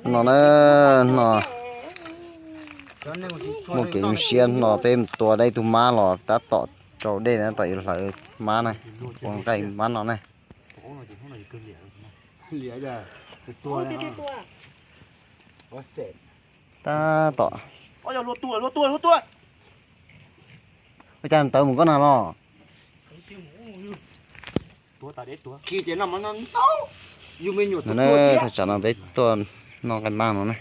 No na, no muaj kev zoo siab no peb mus tua dab ib tug mab los tab tom rau dej na, tom yuav hlawv mab na, ua nqaij mab no na. Tab tom. Ua cas tawv mus koj na los? No na, thaj tsam no peb tuaj noj nqaij mab no na.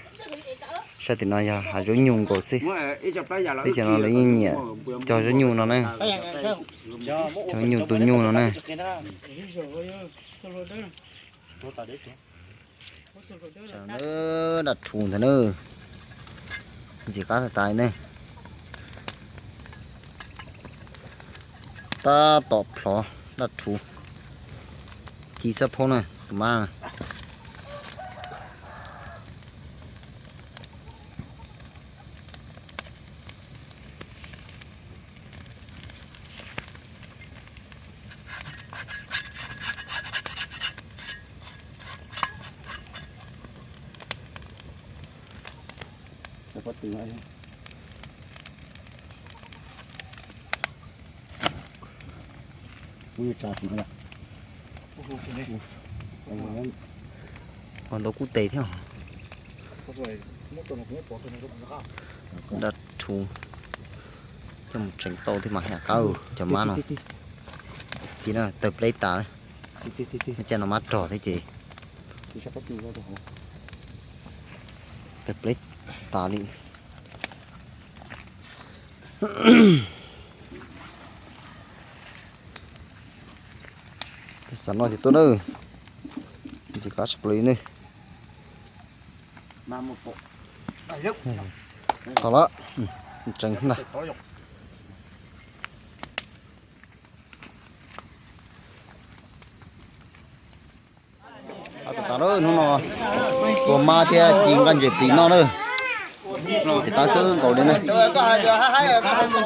Sab tim no yog hav zaub nyuj nkaus xwb. Teb chaws no lawv yeej nyiam cog zaub nyuj no na. Cog zaub nyuj tu nyuj no na. Daj rhuv ntawd na, ntxim qab tas tas ne. Tab tom plhov daj rhuv, ci xab phaub na tus mab. Ntau kub tes thiab. Daj rhuv, coj mus tseev tau thiab mas haj qab cov mab no. Ci no tawg pleb tas, cas no mab rog thiab ces tawg pleb tas li. Xav noj ces tuaj nawb, ntxim qab tshaj plaws li ne. Tau lawm, tseev ntag. Hnub no tua mab thiab ci nqaij ntses plis noj na. Ntxim qab kawg nkaus li na. Ces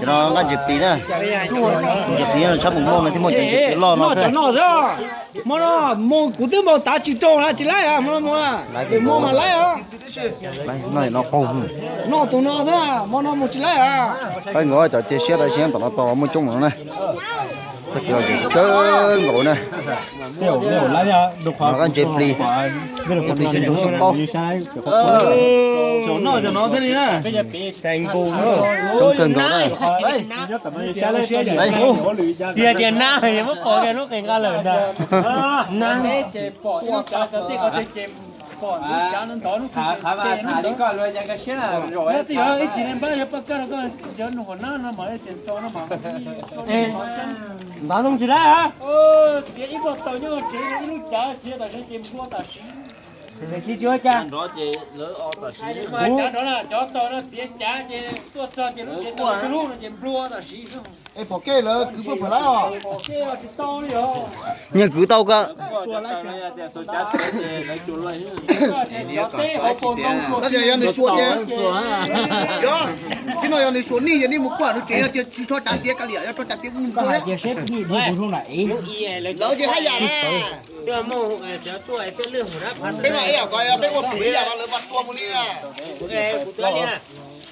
no nqaij ntses plis na, ntses plis no tshab mus muaj no thiaj muaj cov ntses plis loj no xwb. Hmo no mus kuv twb mus tav tsis raug na, tsis laib, hmo no mus, mus mas laib os. Noj tus no xwb, hmo no mus tsis laib. Qaib nkaus cov cia siab tas siab tom no tau muaj coob no na. Kawg nkaus na. Qaib ntses plis, ntses plis xyoo ntsoov xyoo qaub. Coob kawg nkaus na. Tias tias nab muab pom kiag lub qe nqa lawm ntag. Nab. Ib tsis nab mas ntawd tsis laib. Txiav ib pob taws nyob tsev ib lub cav txiav tam sim ces nplua tam sim. Tsis tsis ua cas. Cav nrov na, cov taws no txiav cav ces tuaj txog ces lub cev taws lub no ces nplua tam sim. Es pom kej lawv kwv paj pawg laib os. Pom kej tsis tau li os. Nyias kwv tau kawg. Tab sis yog nws suav ces, yog, tib no yog nws suav nij ces nij mus kuaj nws tsev no ces tsis tso cav txiav kav liam, yog tso cav txiav mus nplua. Lawv ces haj yam na. Peb mas ib yam ko, peb ua phem ib yam mas lawv mas tua mus li na.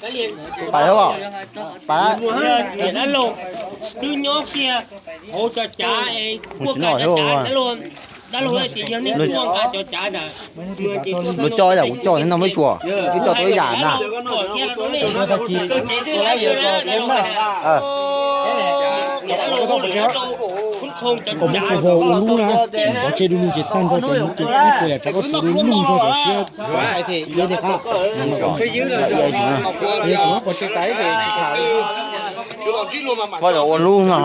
Pais, pais. Dab laug twb nyob kiag hauv cov cav es kuaj kav cov cav, dab laug, dab laug tias yog nej kuaj kav cov cav ntawd. Luag coj yam kuv coj thiab no muab xyuas, twb coj tau ib yam na. Ua lub na, pov tseg du lug ces tag nrho cov mus tus ib puas yam rau koj tus du lug nrog cov siab. Iab tiag qab. Pov tseg tas ib ces tsis tham li. Koj yuav ua lub no.